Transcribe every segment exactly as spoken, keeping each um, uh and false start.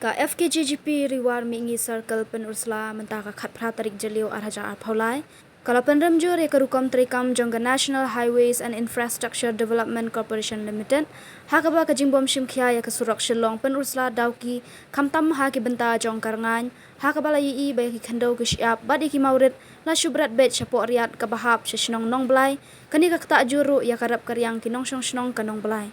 Ka F K J G P Ri War Mihngi Circle Pynursla mynta ka khatphra tarik Jylliew ar hajar arphew lai ka la pynrem jur ïa ka rukom treikam jong ka National Highways and Infrastructure Development Corporation Limited, ha kaba ka jingbym shim khia ïa ka surok Shillong Pynursla Dawki, khamtam ha ki bynta jong ka rngain, ha kaba la ïohi ba ïa ki khyndew ki shyiap bad ïa ki mawrit la shu bret beit shapoh riat kaba hap sha shnong Nongblai. Kane ka ktah jur ruh ïa ka rep ka riang ki nongshong shnong ka Nongblai.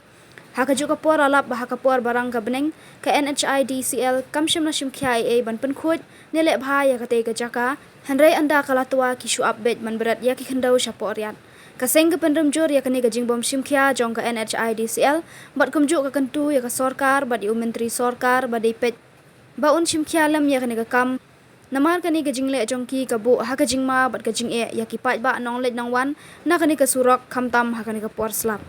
Ha kajuh ka por la lap ba ha ka por ba rang ka bneng, ka N H I D C L kam shym la shim khia ei ei ban pynkhuid ne leh bha ïa katei ka jaka, hynrei ynda ka la twa ki shu ap beit ban bret ïa ki khyndew shapoh riat. Ka seng ka pynrem jur ïa kane ka jingbym shim khia jong ka N H I D C L, bad kumjuh ka kyntu ïa ka sorkar bad ïa u myntri sorkar ba dei peit ba un shim khia lem ïa kane ka kam. Namar kane ka jingleh jong ki ka buh ha ka jingma bad ka jingeh ïa ki paidbah nongleit nongwan na kane ka surok, khamtam ha kane ka por slap.